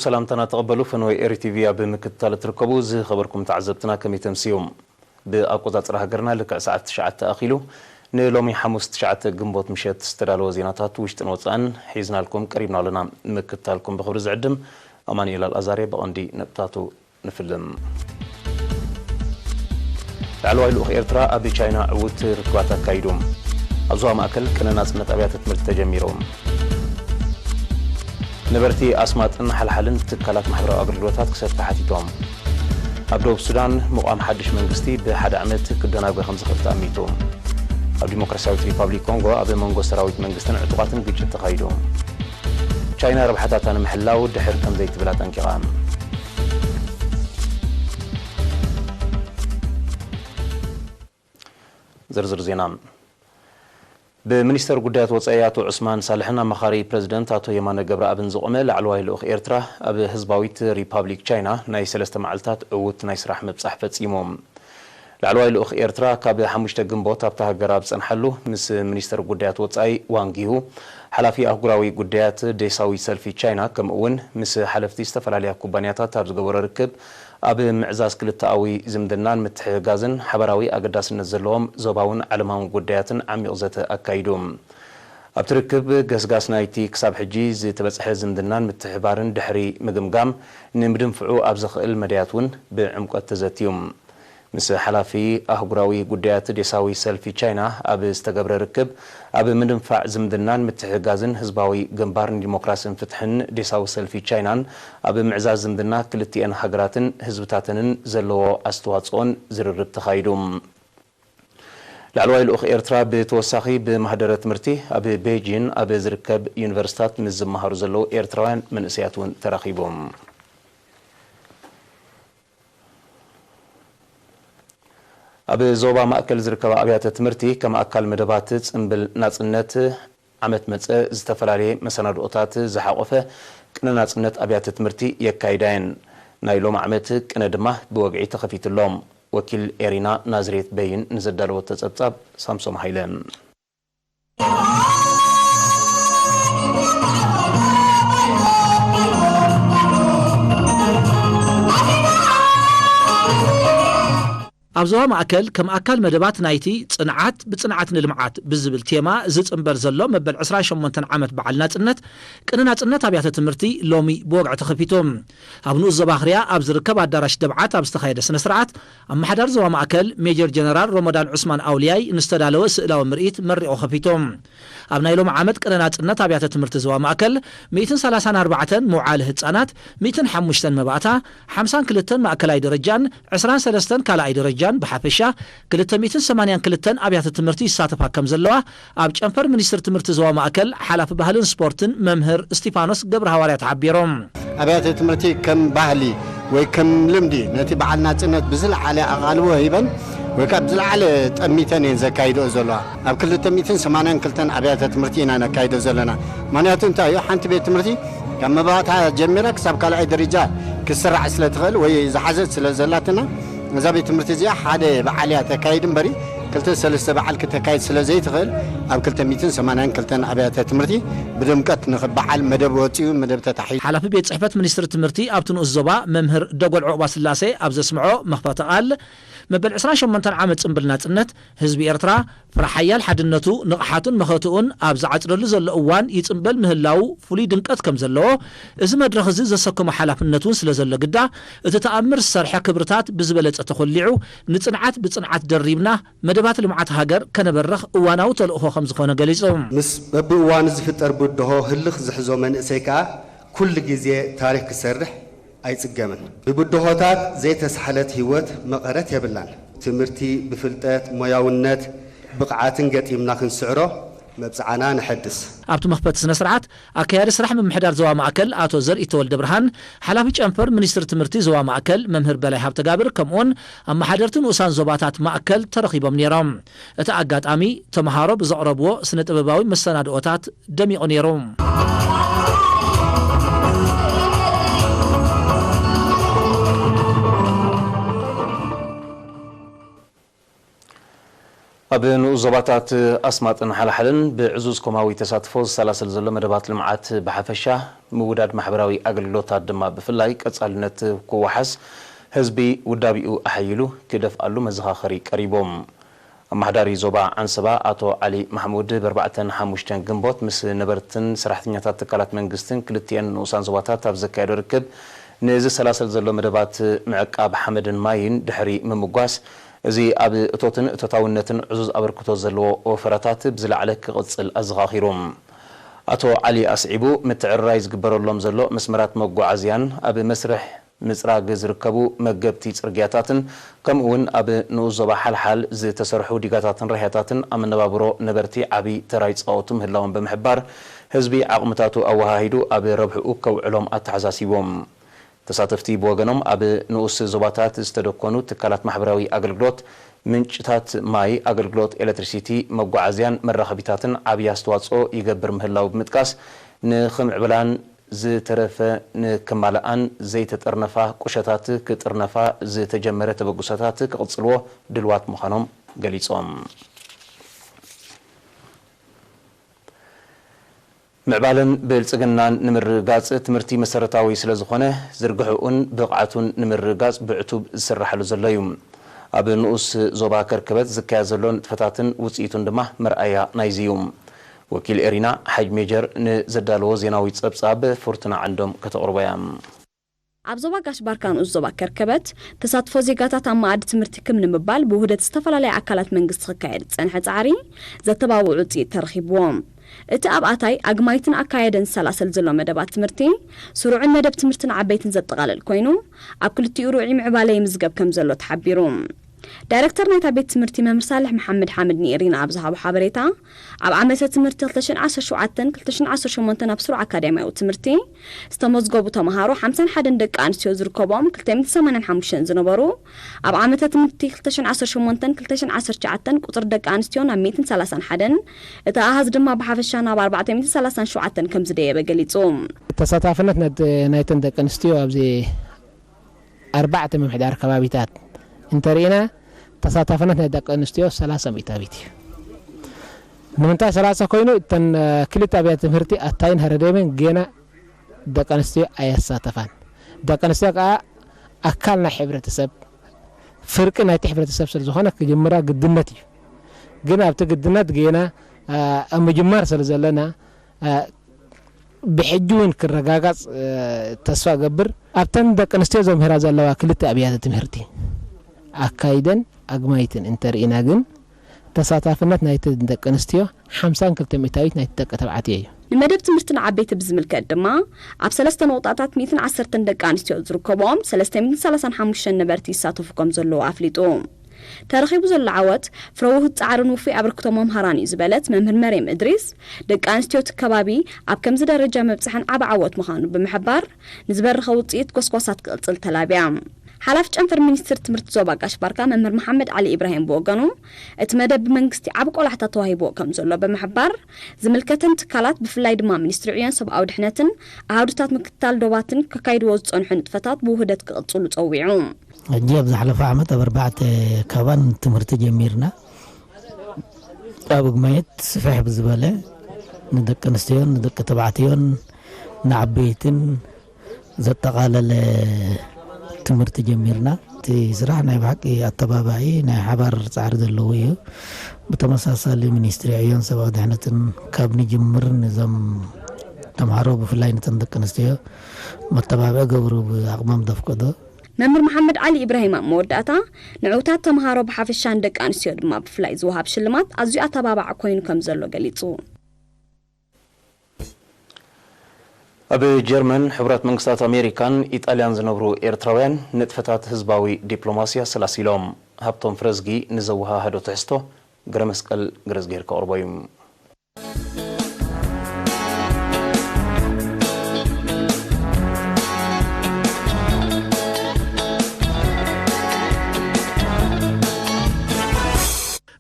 ሰላምታና ተቐበሉ። ፈነወ ኤሪ ቲቪ ኣብ ምክትታል እትርከቡ ዝኸበርኩም ተዓዘብትና ከመይ ተምስዩ? ብኣቆጻጽራ ሃገርና ልክዕ ሰዓት ትሽዓተ ኣኺሉ ንሎሚ ሓሙስ ትሽዓተ ግንቦት ምሸት ዝተዳለወ ዜናታት ውሽጥን ወጻእን ሒዝናልኩም ቀሪብና ኣለና። ምክትታልኩም ብኽብሪ ዝዕድም ኣማኑኤል ኣልኣዛርየ። ብቐንዲ ነጥብታቱ ንፍልም። ላዕለዋይ ልኡኽ ኤርትራ ኣብ ቻይና ዕዉት ርክባት ኣካይዱ። ኣብ ዞባ ማእከል ቅነ ናጽነት ኣብያተ ትምህርቲ ተጀሚሩ። ነበርቲ ኣስማጥን ሓልሓልን ትካላት ማሕበራዊ ኣገልግሎታት ክሰጥሑ ሓቲቶም። ኣብ ደቡብ ሱዳን ምቋም ሓድሽ መንግስቲ ብሓደ ዓመት ክደናጎ ከም ዝኽእል ተኣሚቱ። ኣብ ዲሞክራሲያዊት ሪፓብሊክ ኮንጎ ኣብ መንጎ ሰራዊት መንግስትን ዕጡቓትን ግጭት ተኻይዱ። ቻይና ረብሓታታ ንምሕላው ድሕር ከም ዘይትብል ኣጠንቂቓ። ዝርዝር ዜና። ብሚኒስተር ጉዳያት ወጻኢ ኣቶ ዑስማን ሳልሕን ኣማኻሪ ፕረዚደንት ኣቶ የማነ ገብረኣብን ዝቖመ ላዕለዋይ ልኡኽ ኤርትራ ኣብ ህዝባዊት ሪፓብሊክ ቻይና ናይ ሰለስተ መዓልታት ዕዉት ናይ ስራሕ ምብጻሕ ፈጺሙ። ላዕለዋይ ልኡኽ ኤርትራ ካብ ሓሙሽተ ግንቦት ኣብታ ሃገር ኣብ ዝጸንሓሉ ምስ ሚኒስተር ጉዳያት ወጻኢ ዋንጊሁ፣ ሓላፊ ኣህጉራዊ ጉዳያት ዴሳዊ ሰልፊ ቻይና፣ ከምኡ እውን ምስ ሓለፍቲ ዝተፈላለያ ኩባንያታት ኣብ ዝገበሮ ርክብ ኣብ ምዕዛዝ ክልተኣዊ ዝምድናን ምትሕግጋዝን ሓባራዊ ኣገዳስነት ዘለዎም ዞባውን ዓለማውን ጉዳያትን ዓሚቕ ዘተ ኣካይዱ። ኣብቲ ርክብ ገስጋስ ናይቲ ክሳብ ሕጂ ዝተበጽሐ ዝምድናን ምትሕባርን ድሕሪ ምግምጋም ንምድንፍዑ ኣብ ዘኽእል መዳያት እውን ብዕምቆት ተዘትዩ። ምስ ሓላፊ ኣህጉራዊ ጉዳያት ዴሳዊ ሰልፊ ቻይና ኣብ ዝተገብረ ርክብ፣ ኣብ ምድንፋዕ ዝምድናን ምትሕግጋዝን ህዝባዊ ግንባር ንዲሞክራስን ፍትሕን ዴሳዊ ሰልፊ ቻይናን ኣብ ምዕዛዝ ዝምድና ክልቲኤን ሃገራትን ህዝብታተንን ዘለዎ ኣስተዋጽኦን ዝርርብ ተኻይዱ። ላዕለዋይ ልኡኽ ኤርትራ ብተወሳኺ ብማህደረ ትምህርቲ ኣብ ቤጂን ኣብ ዝርከብ ዩኒቨርሲታት ምስ ዝመሃሩ ዘለዉ ኤርትራውያን መንእሰያት እውን ተራኺቡ። ኣብ ዞባ ማእከል ዝርከባ ኣብያተ ትምህርቲ ከም ኣካል መደባት ጽምብል ናጽነት ዓመት መጸ ዝተፈላለየ መሰናድኦታት ዝሓቖፈ ቅነ ናጽነት ኣብያተ ትምህርቲ የካይዳ እየን። ናይ ሎሚ ዓመት ቅነ ድማ ብወግዒ ተኸፊቱ ኣሎ። ወኪል ኤሪና ናዝሬት በይን ንዘዳለወቶ ጸብጻብ ሳምሶም ሃይለ። ኣብ ዞባ ማእከል ከም ኣካል መደባት ናይቲ ጽንዓት ብጽንዓት ንልምዓት ብዝብል ቴማ ዝጽንበር ዘሎ መበል ዕስራን ሸሞንተን ዓመት በዓል ናጽነት ቅነ ናጽነት ኣብያተ ትምህርቲ ሎሚ ብወግዒ ተኸፊቱ። ኣብ ንኡስ ዞባ ክርያ ኣብ ዝርከብ ኣዳራሽ ደብዓት ኣብ ዝተኻየደ ስነ ስርዓት ኣመሓዳሪ ዞባ ማእከል ሜጀር ጀነራል ሮሞዳን ዑስማን ኣውልያይ ንዝተዳለወ ስእላዊ ምርኢት መሪቑ ከፊቱ። ኣብ ናይ ሎም ዓመት ቅነ ናጽነት ኣብያተ ትምህርቲ ዞባ ማእከል ሚእትን ሰላሳን ኣርባዕተን መውዓሊ ህጻናት፣ ሚእትን ሓሙሽተን መባእታ፣ ሓምሳን ክልተን ማእከላይ ደረጃን ዕስራን ሰለስተን ካልኣይ ደረጃን ብሓፈሻ ክልተ ሚእትን ሰማንያን ክልተን ኣብያተ ትምህርቲ ይሳተፋ ከም ዘለዋ ኣብ ጨንፈር ሚኒስትሪ ትምህርቲ ዞባ ማእከል ሓላፊ ባህልን ስፖርትን መምህር እስቲፋኖስ ገብረ ሃዋርያ ተሓቢሮም። ኣብያተ ትምህርቲ ከም ባህሊ ወይ ከም ልምዲ ነቲ በዓል ናጽነት ብዝለዓለ ኣቓልቦ ሂበን ወይ ካብ ዝለዓለ ጠሚተን እየን ዘካይድኦ ዘለዋ። ኣብ ክልተ ሚእትን ሰማንያን ክልተን ኣብያተ ትምህርቲ ኢና ነካይዶ ዘለና። ምኽንያቱ እንታይ እዩ? ሓንቲ ቤት ትምህርቲ ካብ መባእታ ጀሚራ ክሳብ ካልኣይ ደረጃ ክትስራዕ ስለ ትኽእል ወይ ዝሓዘት ስለ ዘላትና፣ እዛ ቤት ትምህርቲ እዚኣ ሓደ በዓል እያ ተካይድ እምበሪ፣ ክልተ ሰለስተ በዓል ክተካይድ ስለ ዘይትኽእል፣ ኣብ ክልተ ሚእትን ሰማንያን ክልተን ኣብያተ ትምህርቲ ብድምቀት ንኽበዓል መደብ ወጺኡ፣ መደብ ተታሒዙ። ሓላፊ ቤት ጽሕፈት ሚኒስትሪ ትምህርቲ ኣብቲ ንኡስ ዞባ መምህር ደጎል ዑቕባስላሴ ኣብ ዘስምዖ መኽፈቲ ቃል፣ መበል ዕስራን ሸሞንተን ዓመት ጽምብል ናጽነት ህዝቢ ኤርትራ ፍረ ሓያል ሓድነቱ፣ ንቕሓቱን መኸትኡን ኣብ ዝዓጽደሉ ዘሎ እዋን ይጽምበል ምህላዉ ፍሉይ ድምቀት ከም ዘለዎ፣ እዚ መድረኽ እዚ ዘሰከሞ ሓላፍነት እውን ስለ ዘሎ ግዳ፣ እቲ ተኣምር ዝሰርሐ ክብርታት ብዝበለጸ ተኾሊዑ፣ ንጽንዓት ብጽንዓት ደሪብና መደባት ልምዓት ሃገር ከነበርኽ እዋናዊ ተልእኾ ከም ዝኾነ ገሊጹ። ምስ በብእዋኑ ዝፍጠር ብድሆ ህልኽ ዝሕዞ መንእሰይ ከኣ ኩሉ ግዜ ታሪኽ ክሰርሕ ኣይጽገምን። ብብድሆታት ዘይተሳሕለት ህይወት መቐረት የብላን። ትምህርቲ ብፍልጠት፣ ሞያውነት፣ ብቕዓትን ገጢምና ክንስዕሮ መብጽዓና ነሐድስ። ኣብቲ መኽፈቲ ስነ ስርዓት ኣካያዲ ስራሕ ምምሕዳር ዞባ ማእከል ኣቶ ዘርኢ ተወልደ ብርሃን፣ ሓላፊ ጨንፈር ሚኒስትሪ ትምህርቲ ዞባ ማእከል መምህር በላይ ሃብተጋብር ከምኡውን ኣመሓደርቲ ንኡሳን ዞባታት ማእከል ተረኺቦም ነይሮም። እቲ ኣጋጣሚ ተምሃሮ ብዘቕረብዎ ስነ ጥበባዊ መሰናድኦታት ደሚቑ ነይሩ። ኣብ ንኡስ ዞባታት ኣስማጥን ሓልሓልን ብዕዙዝ ኮማዊ ተሳትፎ ዝሰላሰል ዘሎ መደባት ልምዓት ብሓፈሻ፣ ምውዳድ ማሕበራዊ ኣገልግሎታት ድማ ብፍላይ ቀጻልነት ክወሓስ፣ ህዝቢ ውዳቢኡ ኣሐይሉ ክደፍኣሉ መዘኻኸሪ ቀሪቦም። ኣመሓዳሪ ዞባ ዓንሰባ ኣቶ ዓሊ ማሕሙድ ብ ኣርባዕተን ሓሙሽተን ግንቦት ምስ ነበርትን ሰራሕተኛታት ትካላት መንግስትን ክልቲኤን ንኡሳን ዞባታት ኣብ ዘካየዶ ርክብ፣ ንዝሰላሰል ዘሎ መደባት ምዕቃብ ሓመድን ማይን ድሕሪ ምምጓስ፣ እዚ ኣብ እቶትን እቶታውነትን ዕዙዝ ኣበርክቶ ዘለዎ ወፈራታት ብዝለዓለ ክቕጽል ኣዘኻኺሩ። ኣቶ ዓሊ ኣስዒቡ፣ ምትዕርራይ ዝግበረሎም ዘሎ መስመራት መጓዓዝያን ኣብ መስርሕ ምጽራግ ዝርከቡ መገብቲ ጽርግያታትን ከምኡ እውን ኣብ ንኡስ ዞባ ሓልሓል ዝተሰርሑ ዲጋታትን ራህያታትን ኣብ መነባብሮ ነበርቲ ዓቢ ተራ ይጻወቱ ምህላዎም ብምሕባር፣ ህዝቢ ዓቕምታቱ ኣወሃሂዱ ኣብ ረብሕኡ ከውዕሎም ኣተሓሳሲቦም። ተሳተፍቲ ብወገኖም፣ ኣብ ንኡስ ዞባታት ዝተደኮኑ ትካላት ማሕበራዊ ኣገልግሎት፣ ምንጭታት ማይ፣ ኣገልግሎት ኤሌክትሪሲቲ፣ መጓዓዝያን መራኸቢታትን ዓብዪ ኣስተዋጽኦ ይገብር ምህላው ብምጥቃስ፣ ንኽምዕብላን ዝተረፈ ንክማልኣን ዘይተጠርነፋ ቁሸታት ክጥርነፋ ዝተጀመረ ተበግሶታት ክቕጽልዎ ድልዋት ምዃኖም ገሊጾም። ምዕባለን ብልጽግናን ንምርግጋጽ ትምህርቲ መሰረታዊ ስለ ዝኾነ፣ ዝርግሕኡን ብቕዓቱን ንምርግጋጽ ብዕቱብ ዝስራሓሉ ዘሎ እዩ። ኣብ ንኡስ ዞባ ከርከበት ዝካየድ ዘሎ ንጥፈታትን ውጽኢቱን ድማ መርኣያ ናይዚ እዩ። ወኪል ኤሪና ሓጅ ሜጀር ንዘዳለዎ ዜናዊ ጸብጻብ ፍርቱና ዓንዶም ከተቕርቦ እያ። ኣብ ዞባ ጋሽ ባርካ ንኡስ ዞባ ከርከበት፣ ተሳትፎ ዜጋታት ኣብ መኣዲ ትምህርቲ ክም ንምባል ብውህደት ዝተፈላለያ ኣካላት መንግስቲ ክካየድ ዝጸንሐ ጻዕሪ ዘተባብዑ ውጽኢት ተረኺብዎም። እቲ ኣብ ኣታይ ኣግማይትን ኣካየደን ዝሰላሰል ዘሎ መደባት ትምህርቲ፣ ስሩዕን መደብ ትምህርቲ ንዓበይትን ዘጠቓልል ኮይኑ፣ ኣብ ክልቲኡ ርኡይ ምዕባለ ይምዝገብ ከም ዘሎ ተሓቢሩ። ዳይረክተር ናይታ ቤት ትምህርቲ መምህር ሳልሕ መሓመድ ሓምድ ንኤሪና ኣብ ዝሃቦ ሓበሬታ፣ ኣብ ዓመተ ትምህርቲ ክልተ ሽሕን ዓሰርተ ሸውዓተን ክልተ ሽሕን ዓሰርተ ሸሞንተን ኣብ ስሩዕ ኣካዳሚያዊ ትምህርቲ ዝተመዝገቡ ተምሃሮ ሓምሳን ሓደን ደቂ ኣንስትዮ ዝርከቦም ክልተ ሚእትን ሰማንያን ሓሙሽተን ዝነበሩ፣ ኣብ ዓመተ ትምህርቲ ክልተ ሽሕን ዓሰርተ ሸሞንተን ክልተ ሽሕን ዓሰርተ ትሽዓተን ቁጽሪ ደቂ ኣንስትዮ ናብ ሚእትን ሰላሳን ሓደን፣ እቲ ኣሃዝ ድማ ብሓፈሻ ናብ ኣርባዕተ ሚእትን ሰላሳን ሸውዓተን ከም ዝደየበ ገሊጹ። ተሳታፍነት ናይተ-፣ ናይተን ደቂ ኣንስትዮ ኣብዚ ኣርባዕተ ምምሕዳር ከባቢታት እንተርኢና፣ ተሳታፍነት ናይ ደቂ ኣንስትዮ ሰላሳ ሚእታዊት እዩ። ንምንታይ ሰላሳ ኮይኑ? እተን፣ እ፣ ክልተ ኣብያተ ትምህርቲ ኣታይን ሃረደሜን ጌና ደቂ ኣንስትዮ ኣየሳተፋን። ደቂ ኣንስትዮ ከኣ ኣካል ናይ ሕብረተሰብ፣ ፍርቂ ናይቲ ሕብረተሰብ ስለ ዝኾነ ክጅምራ ግድነት እዩ። ግን ኣብቲ ግድነት ጌና፣ እ፣ ኣብ ምጅማር ስለ ዘለና፣ እ፣ ብሕጂ እውን ክረጋጋጽ፣ እ፣ ተስፋ እገብር። ኣብተን ደቂ ኣንስትዮ ዘምህራ ዘለዋ ክልተ ኣብያተ ትምህርቲ ኣካይደን ኣግማይትን እንተርኢና ግን፣ ተሳታፍነት ናይተን ደቂ ኣንስትዮ ሓምሳን ክልተ ሚእታዊት ናይቲ ደቂ ተባዕትዮ እዩ። ንመደብ ትምህርቲ ንዓበይቲ ብዝምልከት ድማ፣ ኣብ ሰለስተ ነቑጣታት ሚእትን ዓሰርተን ደቂ ኣንስትዮ ዝርከብኦም ሰለስተ ሚእትን ሰላሳን ሓሙሽተን ነበርቲ ይሳተፉ ከም ዘለዉ ኣፍሊጡ። ተረኺቡ ዘሎ ዓወት ፍረ ውሁድ ጻዕርን ውፉይ ኣበርክቶ መምሃራን እዩ ዝበለት መምህር መርየም እድሪስ፣ ደቂ ኣንስትዮ እቲ ከባቢ ኣብ ከምዚ ደረጃ ምብጻሐን ዓቢ ዓወት ምዃኑ ብምሕባር፣ ንዝበረኸ ውጽኢት ጎስጓሳት ክቕጽል ተላብያ። ሓላፊ ጨንፈር ሚኒስትሪ ትምህርቲ ዞባ ጋሽ ባርካ መምህር መሓመድ ዓሊ ኢብራሂም ብወገኑ፣ እቲ መደብ ብመንግስቲ ዓቢ ቆላሕታ ተዋሂብዎ ከም ዘሎ ብምሕባር፣ ዝምልከተን ትካላት ብፍላይ ድማ ሚኒስትሪ ዕዮን ሰብኣዊ ድሕነትን ኣሃዱታት ምክትታል ዶባትን ከካይድዎ ዝጸንሑ ንጥፈታት ብውህደት ክቕጽሉ ጸዊዑ። ሕጂ ኣብ ዝሓለፈ ዓመት ኣብ ኣርባዕተ ካባን ትምህርቲ ጀሚርና። ኣብ ግማየት ስፍሕ ብዝበለ ንደቂ ኣንስትዮን ንደቂ ተባዕትዮን ንዓበይትን ዘጠቓለለ ትምህርቲ ጀሚርና። እቲ ስራሕ ናይ ብሓቂ ኣተባባዒ ናይ ሓባር ጻዕሪ ዘለዎ እዩ። ብተመሳሳሊ ሚኒስትሪ ዕዮን ሰብኣዊ ድሕነትን ካብ ንጅምር ንዞም ተምሃሮ ብፍላይ ነተን ደቂ ኣንስትዮ መተባብዒ ገብሩ ብዓቕሞም ዘፍቀዶ። መምህር መሓመድ ዓሊ ኢብራሂም ኣብ መወዳእታ፣ ንዕውታት ተምሃሮ ብሓፈሻን ደቂ ኣንስትዮ ድማ ብፍላይ ዝወሃብ ሽልማት ኣዝዩ ኣተባባዒ ኮይኑ ከም ዘሎ ገሊጹ። ኣብ ጀርመን፣ ሕቡራት መንግስታት ኣሜሪካን ኢጣልያን ዝነብሩ ኤርትራውያን ንጥፈታት ህዝባዊ ዲፕሎማሲ ኣሰላሲሎም። ሃብቶም ፍረዝጊ ንዘወሃሃዶ ትሕዝቶ ገረመስቀል ገረዝጊሄር ከቕርቦ እዩ።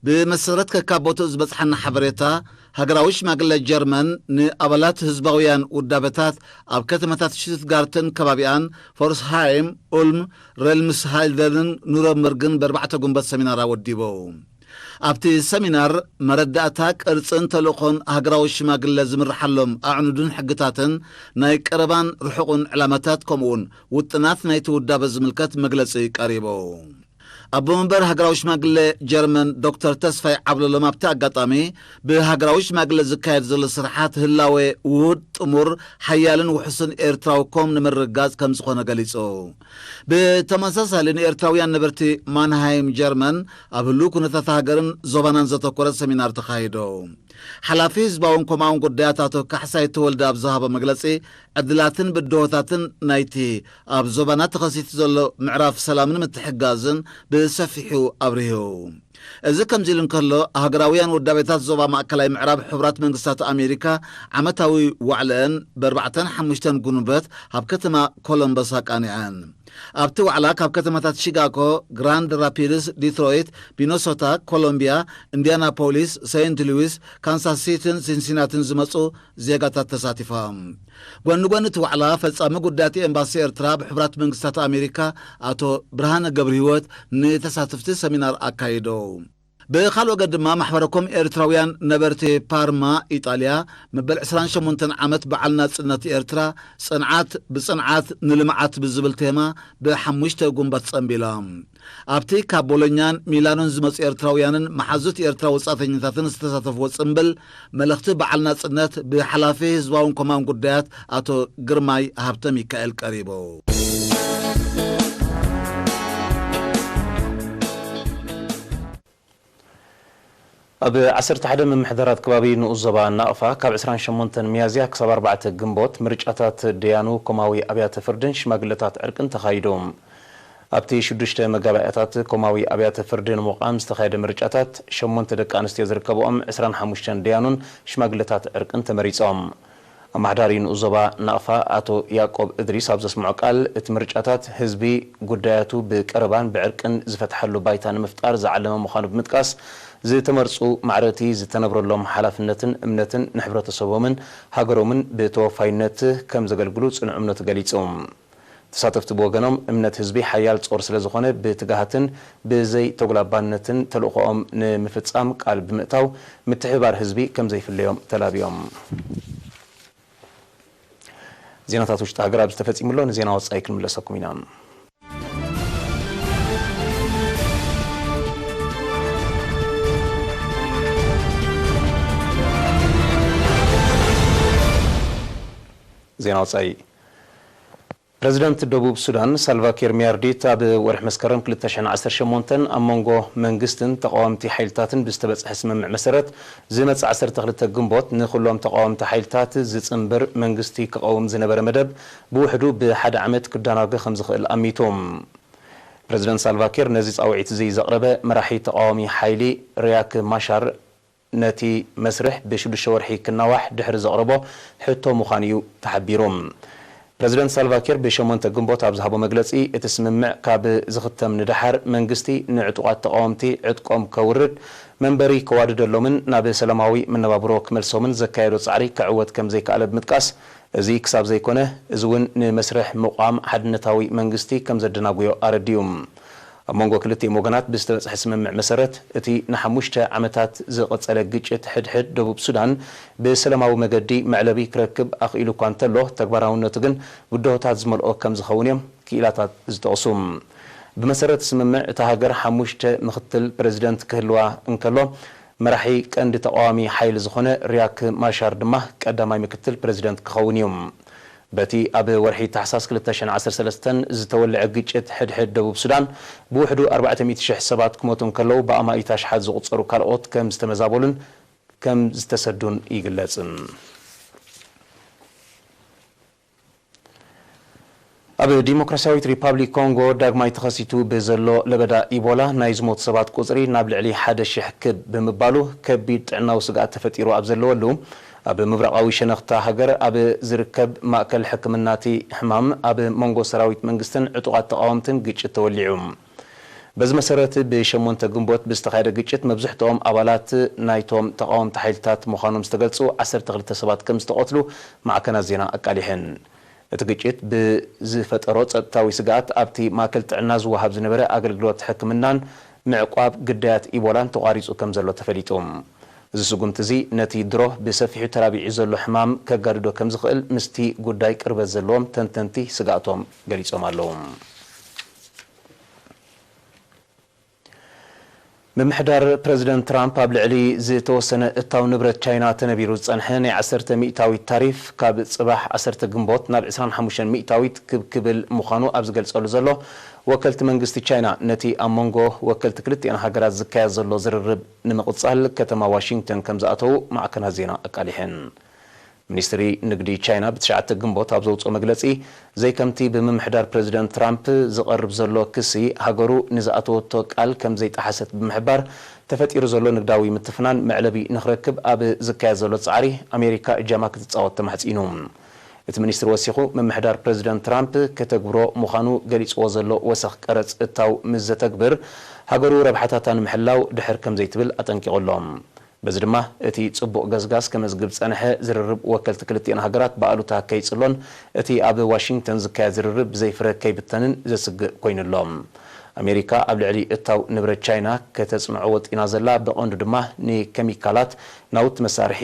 ብመሰረት ከካብ ቦትኡ ዝበጽሓና ሓበሬታ፣ ሃገራዊ ሽማግለ ጀርመን ንኣባላት ህዝባውያን ውዳበታት ኣብ ከተማታት ሽቱትጋርትን ከባቢኣን፣ ፎርስሃይም፣ ኡልም፣ ሬልምስሃልደንን ኑረምበርግን ብኣርባዕተ ጉንበት ሰሚናር ኣወዲቦም። ኣብቲ ሰሚናር መረዳእታ ቅርጽን ተልእኾን ሃገራዊ ሽማግለ ዝምርሓሎም ኣዕኑድን ሕግታትን ናይ ቀረባን ርሑቕን ዕላማታት ከምኡውን ውጥናት ናይቲ ውዳበ ዝምልከት መግለጺ ቀሪቡ። ኣቦ መንበር ሃገራዊ ሽማግለ ጀርመን ዶክተር ተስፋይ ዓብለሎም ኣብቲ ኣጋጣሚ ብሃገራዊ ሽማግለ ዝካየድ ዘሎ ስርሓት ህላዌ ውሁድ ጥሙር ሓያልን ውሑስን ኤርትራዊ ኮም ንምርግጋጽ ከም ዝኾነ ገሊጹ። ብተመሳሳሊ ንኤርትራውያን ነበርቲ ማንሃይም ጀርመን ኣብ ህሉው ኩነታት ሃገርን ዞባናን ዘተኮረ ሰሚናር ተኻይዶ። ሓላፊ ህዝባውን ኮማውን ጉዳያት ኣቶ ካሕሳይ ተወልደ ኣብ ዝሃቦ መግለጺ ዕድላትን ብድሆታትን ናይቲ ኣብ ዞባና ተኸሲቱ ዘሎ ምዕራፍ ሰላምን ምትሕጋዝን ብሰፊሑ ኣብሪሁ። እዚ ከምዚ ኢሉ እንከሎ ሃገራውያን ውዳቤታት ዞባ ማእከላይ ምዕራብ ሕቡራት መንግስታት ኣሜሪካ ዓመታዊ ዋዕለአን ብኣርባዕተን ሓሙሽተን ጉንበት ኣብ ከተማ ኮሎምበስ ኣቃኒዐን። ኣብቲ ዋዕላ ካብ ከተማታት ሺካጎ፣ ግራንድ ራፒድስ፣ ዲትሮይት፣ ሚነሶታ፣ ኮሎምቢያ፣ ኢንዲያናፖሊስ፣ ሴንት ሉዊስ፣ ካንሳስ ሲቲን ሲንሲናቲን ዝመጹ ዜጋታት ተሳቲፎም። ጎኒ ጎኒ እቲ ዋዕላ ፈጻሚ ጉዳያት ኤምባሲ ኤርትራ ብሕቡራት መንግስታት ኣሜሪካ ኣቶ ብርሃነ ገብረህይወት ንተሳተፍቲ ሰሚናር ኣካይዶ። ብኻልእ ወገን ድማ ማሕበረኮም ኤርትራውያን ነበርቲ ፓርማ ኢጣልያ መበል ዕስራን ሸሞንተን ዓመት በዓል ናጽነት ኤርትራ ጽንዓት ብጽንዓት ንልምዓት ብዝብል ቴማ ብሓሙሽተ ጉንባት ጸንቢሎም። ኣብቲ ካብ ቦሎኛን ሚላኖን ዝመጹ ኤርትራውያንን መሓዙት ኤርትራ ወጻእተኛታትን ዝተሳተፍዎ ጽምብል መልእኽቲ በዓል ናጽነት ብሓላፊ ህዝባውን ኮማን ጉዳያት ኣቶ ግርማይ ሃብተ ሚካኤል ቀሪቡ። ኣብ ዓሰርተ ሓደ ምምሕዳራት ከባቢ ንኡስ ዞባ ናቕፋ ካብ ዕስራን ሸሞንተን ሚያዝያ ክሳብ ኣርባዕተ ግንቦት ምርጫታት ደያኑ ኮማዊ ኣብያተ ፍርድን ሽማግለታት ዕርቅን ተኻይዱ። ኣብቲ ሽዱሽተ መጋባእያታት ኮማዊ ኣብያተ ፍርዲ ንምቋም ዝተኻየደ ምርጫታት ሸሞንተ ደቂ ኣንስትዮ ዝርከብኦም ዕስራን ሓሙሽተን ደያኑን ሽማግለታት ዕርቅን ተመሪጾም። ኣመሓዳሪ ንኡስ ዞባ ናቕፋ ኣቶ ያዕቆብ እድሪስ ኣብ ዘስምዖ ቃል፣ እቲ ምርጫታት ህዝቢ ጉዳያቱ ብቀረባን ብዕርቅን ዝፈትሓሉ ባይታ ንምፍጣር ዝዓለመ ምዃኑ ብምጥቃስ፣ ዝተመርጹ ማዕረቲ ዝተነብረሎም ሓላፍነትን እምነትን ንሕብረተሰቦምን ሃገሮምን ብተወፋይነት ከም ዘገልግሉ ጽኑዕ እምነቱ ገሊጹ። ተሳተፍቲ ብወገኖም፣ እምነት ህዝቢ ሓያል ጾር ስለ ዝኾነ፣ ብትግሃትን ብዘይ ተጉላባነትን ተልእኾኦም ንምፍጻም ቃል ብምእታው፣ ምትሕብባር ህዝቢ ከም ዘይፍለዮም ተላቢዮም። ዜናታት ውሽጢ ሃገር ኣብዚ ተፈጺሙ ኣሎ። ንዜና ወጻኢ ክንምለሰኩም ኢና። ዜና ወጻኢ። ፕረዚደንት ደቡብ ሱዳን ሳልቫ ኪር ሚያርዲት ኣብ ወርሒ መስከረም ክልተ ሽሕን ዓሰርተ ሸሞንተን ኣብ መንጎ መንግስትን ተቓወምቲ ሓይልታትን ብዝተበጽሐ ስምምዕ መሰረት፣ ዝመጽእ ዓሰርተ ክልተ ግንቦት ንኹሎም ተቓወምቲ ሓይልታት ዝጽንብር መንግስቲ ክቐውም ዝነበረ መደብ ብውሕዱ ብሓደ ዓመት ክደናጎ ከም ዝኽእል ኣሚቱ። ፕረዚደንት ሳልቫ ኪር ነዚ ጻውዒት እዚ ዘቕረበ መራሒ ተቓዋሚ ሓይሊ ሪያክ ማሻር ነቲ መስርሕ ብሽዱሽተ ወርሒ ክናዋሕ ድሕሪ ዘቕረቦ ሕቶ ምዃኑ እዩ ተሓቢሩ። ፕረዚደንት ሳልቫ ኪር ብሸሞንተ ግንቦት ኣብ ዝሃቦ መግለጺ፣ እቲ ስምምዕ ካብ ዝኽተም ንደሓር መንግስቲ ንዕጡቓት ተቓወምቲ ዕጥቆም ከውርድ፣ መንበሪ ከዋድደሎምን ናብ ሰላማዊ መነባብሮ ክመልሶምን ዘካየዶ ጻዕሪ ክዕወት ከም ዘይከኣለ ብምጥቃስ፣ እዚ ክሳብ ዘይኮነ፣ እዚ እውን ንመስርሕ ምቋም ሓድነታዊ መንግስቲ ከም ዘደናጉዮ ኣረዲኡ። ኣብ መንጎ ክልቲኦም ወገናት ብዝተበጽሐ ስምምዕ መሰረት፣ እቲ ንሓሙሽተ ዓመታት ዝቐጸለ ግጭት ሕድሕድ ደቡብ ሱዳን ብሰላማዊ መገዲ መዕለቢ ክረክብ ኣኽኢሉ እኳ እንተሎ፣ ተግባራውነቱ ግን ብድሆታት ዝመልኦ ከም ዝኸውን እዮም ክኢላታት ዝጠቕሱ። ብመሰረት ስምምዕ፣ እታ ሃገር ሓሙሽተ ምኽትል ፕረዚደንት ክህልዋ እንከሎ፣ መራሒ ቀንዲ ተቓዋሚ ሓይሊ ዝኾነ ሪያክ ማሻር ድማ ቀዳማይ ምክትል ፕረዚደንት ክኸውን እዩ። በቲ ኣብ ወርሒ ታሕሳስ ክልተ ሽሕን ዓሰርተ ሰለስተን ዝተወልዐ ግጭት ሕድሕድ ደቡብ ሱዳን፣ ብውሕዱ ኣርባዕተ ሚእቲ ሽሕ ሰባት ክሞቱ እንከለዉ፣ ብኣማኢት ኣሽሓት ዝቑጸሩ ካልኦት ከም ዝተመዛበሉን ከም ዝተሰዱን ይግለጽ። ኣብ ዲሞክራሲያዊት ሪፓብሊክ ኮንጎ ዳግማይ ተኸሲቱ ብዘሎ ለበዳ ኢቦላ፣ ናይ ዝሞቱ ሰባት ቁጽሪ ናብ ልዕሊ ሓደ ሽሕ ክብ ብምባሉ፣ ከቢድ ጥዕናዊ ስግኣት ተፈጢሩ ኣብ ዘለወሉ፣ ኣብ ምብራቓዊ ሸነኽታ ሃገር ኣብ ዝርከብ ማእከል ሕክምና እቲ ሕማም፣ ኣብ መንጎ ሰራዊት መንግስትን ዕጡቓት ተቓወምትን ግጭት ተወሊዑ። በዚ መሰረት፣ ብሸሞንተ ግንቦት ብዝተኻየደ ግጭት፣ መብዝሕትኦም ኣባላት ናይቶም ተቓወምቲ ሓይልታት ምዃኖም ዝተገልጹ ዓሰርተ ክልተ ሰባት ከም ዝተቐትሉ ማዕከናት ዜና ኣቃሊሐን። እቲ ግጭት ብዝፈጠሮ ጸጥታዊ ስግኣት፣ ኣብቲ ማእከል ጥዕና ዝወሃብ ዝነበረ ኣገልግሎት ሕክምናን ምዕቋብ ግዳያት ኢቦላን ተቋሪጹ ከም ዘሎ ተፈሊጡ። እዚ ስጉምቲ እዚ ነቲ ድሮ ብሰፊሑ ተራቢዑ ዘሎ ሕማም ከጋድዶ ከም ዝኽእል ምስቲ ጉዳይ ቅርበት ዘለዎም ተንተንቲ ስጋእቶም ገሊጾም ኣለዉ። ምምሕዳር ፕረዚደንት ትራምፕ ኣብ ልዕሊ ዝተወሰነ እታው ንብረት ቻይና ተነቢሩ ዝጸንሐ ናይ ዓሰርተ ሚእታዊት ታሪፍ ካብ ጽባሕ ዓሰርተ ግንቦት ናብ ዕስራን ሓሙሽተን ሚእታዊት ክብ ክብል ምዃኑ ኣብ ዝገልጸሉ ዘሎ፣ ወከልቲ መንግስቲ ቻይና ነቲ ኣብ መንጎ ወከልቲ ክልቲኣን ሃገራት ዝካየድ ዘሎ ዝርርብ ንምቕጻል ከተማ ዋሽንግተን ከም ዝኣተዉ ማዕከናት ዜና ኣቃሊሐን። ሚኒስትሪ ንግዲ ቻይና ብትሽዓተ ግንቦት ኣብ ዘውፅኦ መግለፂ፣ ዘይከምቲ ብምምሕዳር ፕረዚደንት ትራምፕ ዝቐርብ ዘሎ ክሲ፣ ሃገሩ ንዝኣተወቶ ቃል ከም ዘይጠሓሰት ብምሕባር፣ ተፈጢሩ ዘሎ ንግዳዊ ምትፍናን መዕለቢ ንክረክብ ኣብ ዝካየድ ዘሎ ፃዕሪ ኣሜሪካ እጃማ ክትፃወት ተማሕፂኑ። እቲ ሚኒስትሪ ወሲኹ፣ ምምሕዳር ፕረዚደንት ትራምፕ ከተግብሮ ምዃኑ ገሊፅዎ ዘሎ ወሰኽ ቀረፅ እታው ምስ ዘተግብር፣ ሃገሩ ረብሓታታ ንምሕላው ድሕር ከም ዘይትብል ኣጠንቂቑ ኣሎ። በዚ ድማ እቲ ጽቡቕ ገስጋስ ከመዝግብ ዝጸንሐ ዝርርብ ወከልቲ ክልቲኣን ሃገራት ብኣሉታ ከይጽሎን እቲ ኣብ ዋሽንግተን ዝካየድ ዝርርብ ብዘይ ፍረ ከይብተንን ዘስግእ ኮይኑ ኣሎ። ኣሜሪካ ኣብ ልዕሊ እታው ንብረት ቻይና ከተጽንዖ ወጢና ዘላ ብቐንዱ ድማ ንኬሚካላት፣ ናውቲ መሳርሒ፣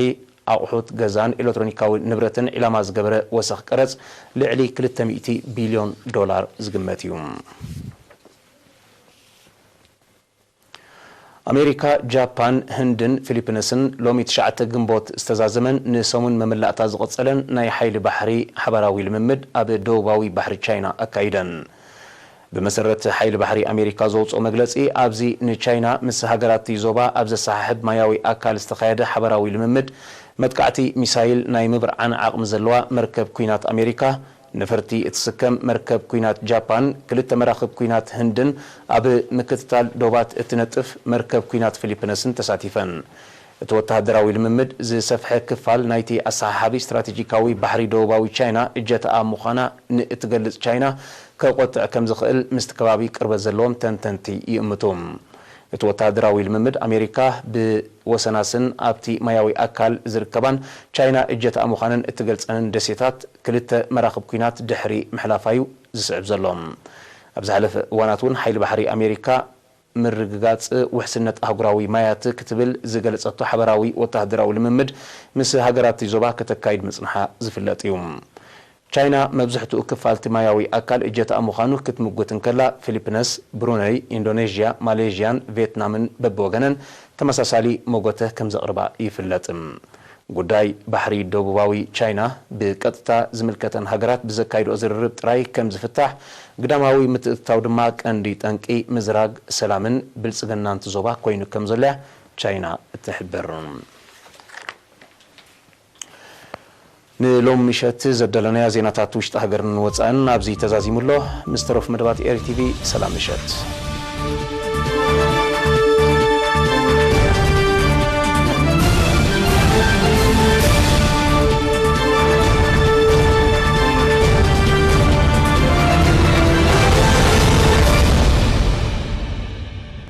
ኣቑሑት ገዛን ኤሌክትሮኒካዊ ንብረትን ዒላማ ዝገበረ ወሰኽ ቀረጽ ልዕሊ ክልተ ሚእቲ ቢልዮን ዶላር ዝግመት እዩ። ኣሜሪካ፣ ጃፓን፣ ህንድን ፊሊፒንስን ሎሚ ትሽዓተ ግንቦት ዝተዛዘመን ንሰሙን መመላእታ ዝቐጸለን ናይ ሓይሊ ባሕሪ ሓባራዊ ልምምድ ኣብ ደቡባዊ ባሕሪ ቻይና ኣካይደን። ብመሰረት ሓይሊ ባሕሪ ኣሜሪካ ዘውፅኦ መግለፂ፣ ኣብዚ ንቻይና ምስ ሃገራት እቲ ዞባ ኣብ ዘሰሓሕብ ማያዊ ኣካል ዝተኻየደ ሓባራዊ ልምምድ፣ መጥቃዕቲ ሚሳይል ናይ ምብርዓን ዓቕሚ ዘለዋ መርከብ ኲናት ኣሜሪካ፣ ነፈርቲ እትስከም መርከብ ኲናት ጃፓን፣ ክልተ መራኽብ ኲናት ህንድን ኣብ ምክትታል ዶባት እትነጥፍ መርከብ ኲናት ፊሊፒንስን ተሳቲፈን። እቲ ወተሃደራዊ ልምምድ ዝሰፍሐ ክፋል ናይቲ ኣሰሓሓቢ ስትራቴጂካዊ ባሕሪ ደቡባዊ ቻይና እጀታኣ ምዃና ንእትገልጽ ቻይና ከቖጥዕ ከም ዝኽእል ምስቲ ከባቢ ቅርበት ዘለዎም ተንተንቲ ይእምቱ። እቲ ወተሃደራዊ ልምምድ ኣሜሪካ ብወሰናስን ኣብቲ ማያዊ ኣካል ዝርከባን ቻይና እጀታኣ ምዃነን እትገልጸንን ደሴታት ክልተ መራኽብ ኲናት ድሕሪ ምሕላፋ እዩ ዝስዕብ ዘሎ። ኣብ ዝሓለፈ እዋናት እውን ሓይሊ ባሕሪ ኣሜሪካ ምርግጋጽ ውሕስነት ኣህጉራዊ ማያት ክትብል ዝገለጸቶ ሓበራዊ ወተሃደራዊ ልምምድ ምስ ሃገራት እቲ ዞባ ከተካይድ ምጽንሓ ዝፍለጥ እዩ። ቻይና መብዝሕትኡ ክፋል እቲ ማያዊ ኣካል እጀታኣ ምዃኑ ክትምጉት እንከላ፣ ፊሊፒንስ፣ ብሩነይ፣ ኢንዶኔዥያ፣ ማሌዥያን ቪየትናምን በብወገነን ተመሳሳሊ መጎተ ከም ዘቕርባ ይፍለጥ። ጉዳይ ባሕሪ ደቡባዊ ቻይና ብቀጥታ ዝምልከተን ሃገራት ብዘካይድኦ ዝርርብ ጥራይ ከም ዝፍታሕ፣ ግዳማዊ ምትእትታው ድማ ቀንዲ ጠንቂ ምዝራግ ሰላምን ብልጽግናን እቲ ዞባ ኮይኑ ከም ዘሎ እያ ቻይና እትሕብር። ንሎም ምሸት ዘዳለናያ ዜናታት ውሽጢ ሃገርን ወፃእን ኣብዚ ተዛዚሙ ኣሎ። ምስ ተረፉ መደባት ኤሪ ቲቪ ሰላም ምሸት።